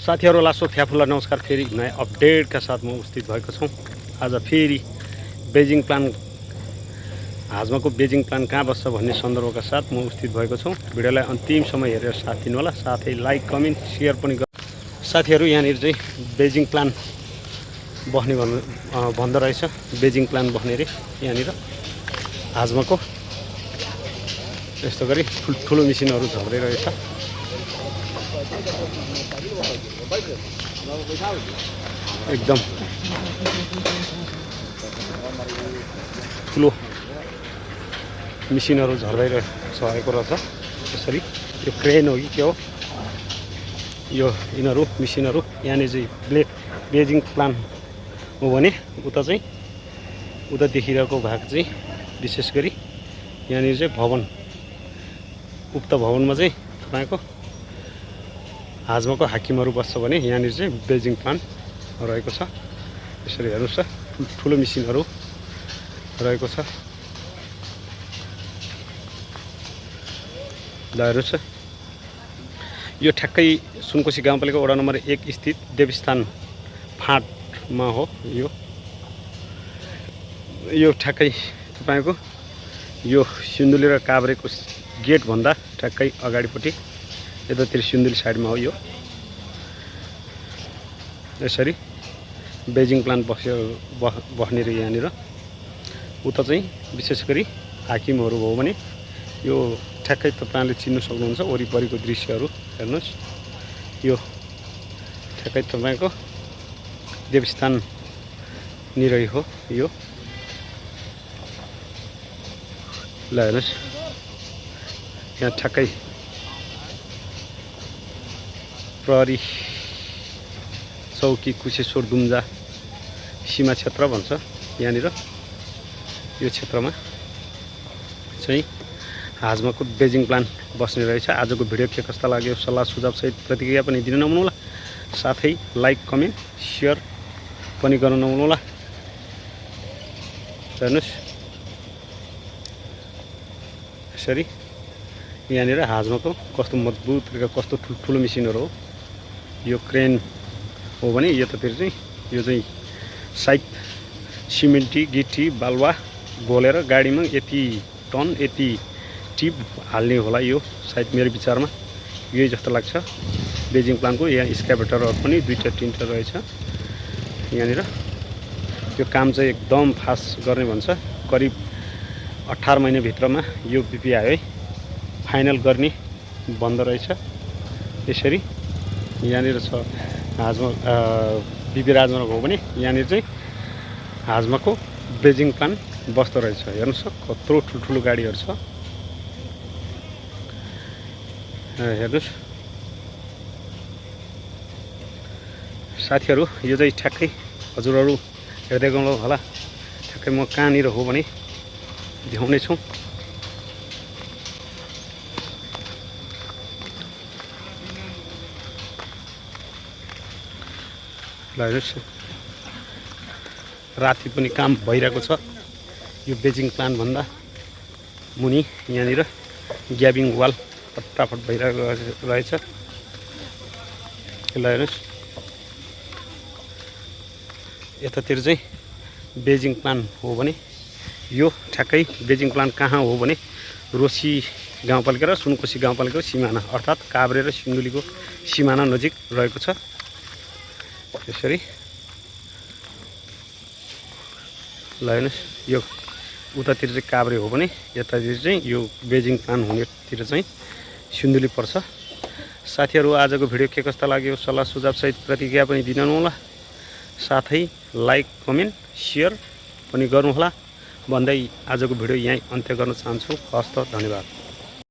साथीहरु लासो फ्याफुला नमस्कार। फेरि नयाँ अपडेटका साथ म उपस्थित भएको छौं। आज फेरि बेजिङ प्लान हाजमाको बेजिङ प्लान कहाँ बस्छ भन्ने सन्दर्भका साथ म उपस्थित भएको छु। भिडियोलाई अन्तिमसम्म हेरेर साथ दिनु होला, साथै लाइक कमेन्ट शेयर पनि गर्नु। साथीहरु यहाँनिर चाहिँ बेजिङ प्लान बस्ने भन्दो रहेछ। बेजिङ प्लान बस्ने रे यहाँनिर हाजमाको यस्तो गरी ठुलो मिसिनहरु झर्दै रहेछ। एकदम ठुलो मिसिनहरु झर्दै रहेको रहेछ। यसरी यो क्रेन हो कि के हो, यो यिनीहरु मिसिनहरु यहाँनिर चाहिँ बेजिङ प्लान हो भने उता देखिरहेको भाग चाहिँ विशेष गरी यहाँनिर चाहिँ भवन, उक्त भवनमा चाहिँ तपाईको हाजमाको हाकिमहरु बस्छ भने यहाँनिर चाहिँ बेजिङ प्लान रहेको छ। यसरी हेर्नुस्, ठुलो मिसिनहरु रहेको छ। ल हेर्नुस्, यो ठ्याक्कै सुनकोशी गाउँपालिका वडा नम्बर 1 स्थित देवस्थान फाँटमा हो। यो ठ्याक्कै तपाईको यो सिन्धुली र काभ्रेको गेट भन्दा ठ्याक्कै अगाडिपट्टि यतातिर सिन्धुली साइडमा हो। यो यसरी बेजिङ प्लान बस्ने रे यहाँनिर। उता चाहिँ विशेष गरी हाकिमहरु हो भने यो ठ्याक्कै तपाईले चिन्न सक्नुहुन्छ। वरिपरिको दृश्यहरु हेर्नुस्, यो ठ्याक्कै तपाईको देवस्थान निरै हो यो। ल हेर्नुस्, यहाँ ठ्याक्कै प्रहरी चौकी कुशेश्वर दुम्जा सीमा क्षेत्र भन्छ यहाँनिर। यो क्षेत्रमा चाहिँ हाजमाको बेजिङ प्लान बस्ने रहेछ। आजको भिडियो के कस्ता लाग्यो सल्लाह सुझाव सहित प्रतिक्रिया पनि दिन नभुल्नु होला, साथै लाइक कमेन्ट शेयर पनि गर्न नभुल्नु होला। हेर्नुस्, यसरी यहाँनिर हाजमाको कस्तो मजबुत कस्तो ठुलो मिसिनहरु हो। यो क्रेन हो भने यतातिर चाहिँ यो चाहिँ सायद सिमेन्टी गिटी बालुवा गोलेर गाडीमा यति टन यति टिप हाल्ने होला। यो सायद मेरो विचारमा यही जस्तो लाग्छ। बेजिङ प्लानको यहाँ स्क्याभेटरहरु पनि 2-3 रहेछ यहाँनिर। यो काम चाहिँ एकदम फास्ट गर्ने भन्छ। करिब 18 महिना भित्रमा यो बीपीआई फाइनल गर्ने बन्द रहेछ। यसरी यहाँनिर छ हाजमा बीपी राजमा हो भने यहाँनिर चाहिँ हाजमाको बेजिङ प्लान बस्दो रहेछ। हेर्नुस्, कत्रो ठुल्ठुलो गाडीहरु छ। हेर्नुस् साथीहरु, यो चाहिँ ठ्याक्कै हजुरहरु हेर्दै गर्नु होला। ठ्याक्कै म कहाँनिर हो भने देखाउने छु। ल हेर्नुस्, राति पनि काम भइरहेको छ। यो बेजिङ प्लान भन्दा मुनि यहाँनिर ग्याबिङ वाल फटाफट भइरहेको रहेछ। ल हेर्नुस्, यतातिर चाहिँ बेजिङ प्लान हो भने यो ठ्याक्कै बेजिङ प्लान कहाँ हो भने रोसी गाउँपालिका र सुनकोशी गाउँपालिकाको सिमाना, अर्थात् काभ्रे र सिन्धुलीको सिमाना नजिक रहेको छ। यसरी ल हेर्नुस्, यो उतातिर चाहिँ काभ्रे हो भने यतातिर चाहिँ यो बेजिङ प्लान हुनेतिर चाहिँ सिन्धुली पर्छ। साथीहरु, आजको भिडियो के कस्ता लाग्यो सल्लाह सुझाव सहित प्रतिक्रिया पनि दिन होला, साथै लाइक कमेन्ट शेयर पनि गर्नु होला भन्दै आजको भिडियो यहीँ अन्त्य गर्न चाहन्छु। हस्त, धन्यवाद।